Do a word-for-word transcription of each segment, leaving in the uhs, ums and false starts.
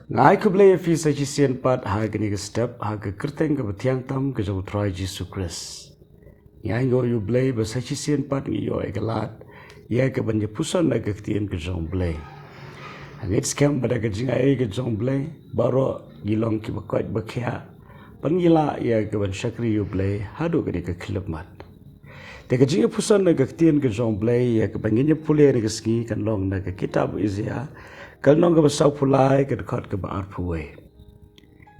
Nga ai khublei ïa phi sa shisien pat ha kane ka step ha ka kyrteng kaba thiang tam ka jong U Trai Jisu Khrist. Ngi ainguh ïa U Blei ba sa shisien pat ngi ïoh ïa ka lad ïa kaban ïa puson na ka ktien ka jong U Blei. Ngeit skhem ba da ka jingai ka jong U Blei baroh ngi long kiba koit ba khiah, ban ïa lah ïa kaban shakri ïa U Blei haduh kane ka khyllipmat. Te ka jingïapuson na ka ktien ka jong U Blei ïa kaban ngin ïa pule ha kane ka sngi kan long na ka kitab Isaiah, ka lynnong kaba sawphew lai, ka dkhot kaba arphew wei.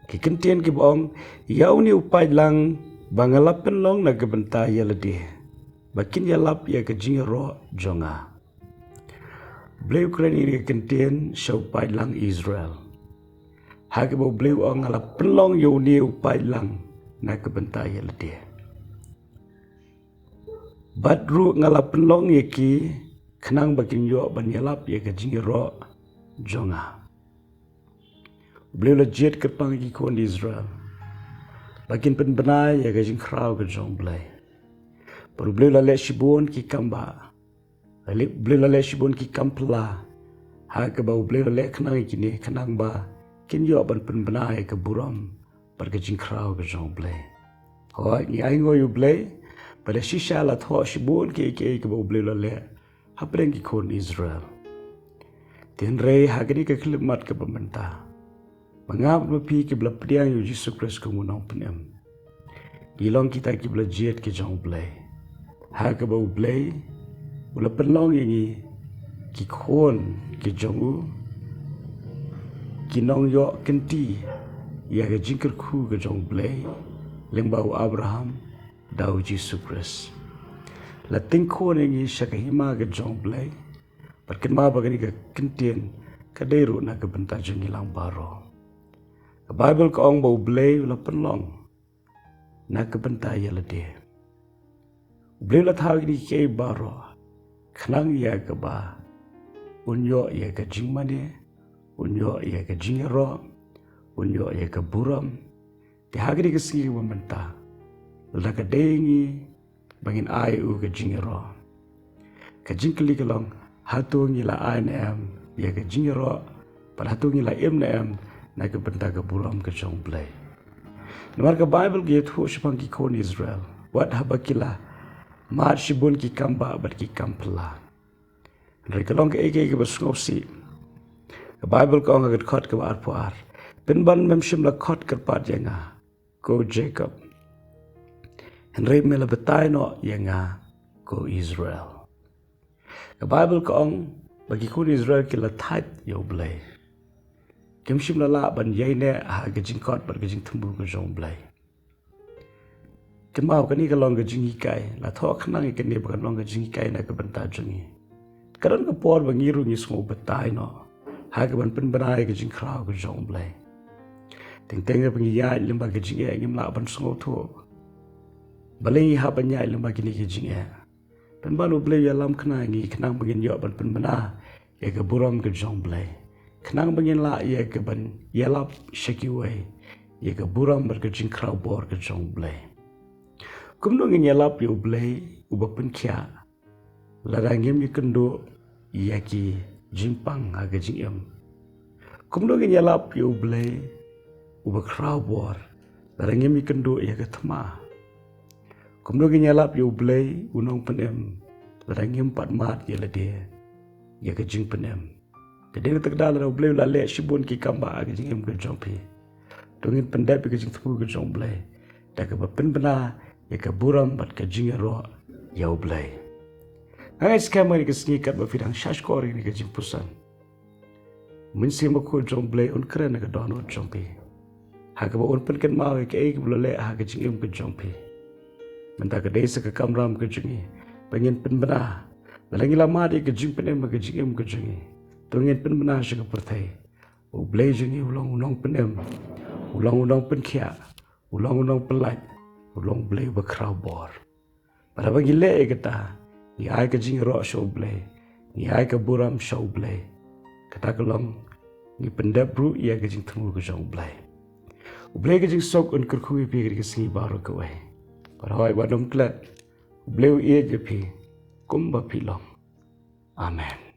Ki kyntien kiba ong, ïa une u paidlang ba nga la pynlong na ka bynta ïa lade, ba kin ïalap ïa ka jingïaroh jong nga. U Blei u kren ïa kane ka kyntien sha u paidlang Israel, ha kaba U Blei u ong, nga la pynlong ïa une u paidlang na ka bynta ïa lade. Bad ruh nga la pynlong ïa ki khnang ba kin ïoh ban ïalap ïa ka jingïaroh jong nga. U Blei u la jied kyrpang ïa ki khun Israel ba kin pynbna ïa ka jingkhraw ka jong U Blei. Bad U Blei u la leh shibun ki kambah, la leh, U Blei u la leh shibun ki kam phylla, ha kaba U Blei u la leh khnang ïa kine, khnang ba kin ïoh ban pynbna ïa ka burom bad ka jingkhraw ka jong U Blei. Hooid, ngi ainguh ïa U Blei ba da shisha la thoh shibun kiei kiei kaba U Blei u la leh hapdeng ki khun Israel. Te hynrei ha kane ka khyllipmat kaba mynta, ma nga bad ma phi kiba la pdiang ïa U Jisu Khrist kum u Nongpynim, ngi long kita kiba la jied ki jong U Blei, ha kaba U Blei u la pynlong ïa ngi ki khun ki jong u, ki nongïoh kynti ïa ka jingkyrkhu ka jong U Blei lyngba u Abraham da U Jisu Khrist. La tyngkhun ïa ngi sha ka hima ka jong U Blei, bad kynmaw ba kane ka kyntien ka dei ruh na ka bynta jong ngi lang baroh. Ka Baibl ka ong ba U Blei u la pynlong na ka bynta ïa lade. U Blei u la thaw ïa kine kiei baroh khnang ïa kaba un ïoh ïa ka jingmane, un ïoh ïa ka jingïaroh, un ïoh ïa ka burom. Te ha kane ka sngi kaba mynta, lada ka dei ngi ba ngin ai u ka jingïaroh, ka jingkylli ka long, hato ngi la ai ne em ïa ka jingïaroh, bad hato ngi la im ne em na ka bynta ka burom ka jong U Blei? Namar ka Baibl ka ïathuh shaphang ki khun Israel, wat haba ki la mad shibun ki kambah bad ki kam phylla, hynrei ka long kaei kaei kaba sngewsih. Ka Baibl ka ong ha ka dkhot kaba arphew ar, pynban mem shym la khot kyrpad ïa nga, ko Jakob, hynrei me la batai noh ïa nga, ko Israel. Ka Baibl ka ong ba ki khun Israel ki la thait ïa U Blei. Kim shym la lah ban ïaineh ha ka jingkhot bad ka jingthmu ka jong U Blei. Kynmaw, kane ka long ka jinghikai, la thoh khnang ïa kane ba kan long ka jinghikai na ka bynta jong ngi. Ka don ka por ba ngi ruh ngi sngew batai noh ha kaban pynbna ïa ka jingkhraw ka jong U Blei. Teng teng ba ngi ïaid lyngba ka jingeh ngim lah ban sngewthuh balei ngi hap ban ïaid lyngba kine ki jingeh. Pynban U Blei u ïalam khnang ïa ngi khnang ba ngin ïoh ban pynbna ïa ka burom ka jong U Blei, khnang ba ngin lah ïa kaban ïalap sha kiwei ïa ka burom bad ka jingkhraw bor ka jong U Blei. Kumno ngin ïalap ïa U Blei uba pynkhiah lada ngim ïakynduh ïa ki jingpang ha ka jingim? Kumno ngin ïalap ïa U Blei uba khraw bor lada ngim ïakynduh ïa ka thma? Kumno ngin ïalap ïa U Blei u Nongpynim lada ngim pat mad ïa lade ïa ka jingpynim? Ka dei na kata ka daw lada U Blei u la leh shibun ki kambah ha ka jingim ka jong phi, to ngin pyndep ïa ka jingthmu ka jong U Blei da kaba pynbna ïa ka burom bad ka jingïaroh ïa U Blei. Nga ngeit skhem ba ha kane ka sngi katba phi dang sngap shkor ïa kane ka jingpuson, u Mynsiem Bakhuid jong U Blei un kren ha ka dohnud jong phi, ha kaba un pynkynmaw ïa kaei kaba u la leh ha ka jingim ka jong phi. Mynta ka dei sa ka kamram ka jong ngi ba ngin pynbna, lada ngi la mad ïa ka jingpynim ha ka jingim ka jong ngi, to ngin pynbna sha ka pyrthei ba U Blei jong ngi u long u Nongpynim, u long u Nongpynkhiah, u long u Nongpyllait, u long U Blei uba khraw bor. Bad haba ngi leh ïa kata, ngi ai ka jingïaroh sha U Blei, ngi ai ka burom sha U Blei. Kata ka long, ngi pyndep ruh ïa ka jingthmu ka jong U Blei. U Blei ka jingsuk un kyrkhu ïa phi ha kane ka sngi baroh kawei. Bad hooid, wat nym klet, U Blei u ïeit ïa phi kumba phi long. Amen.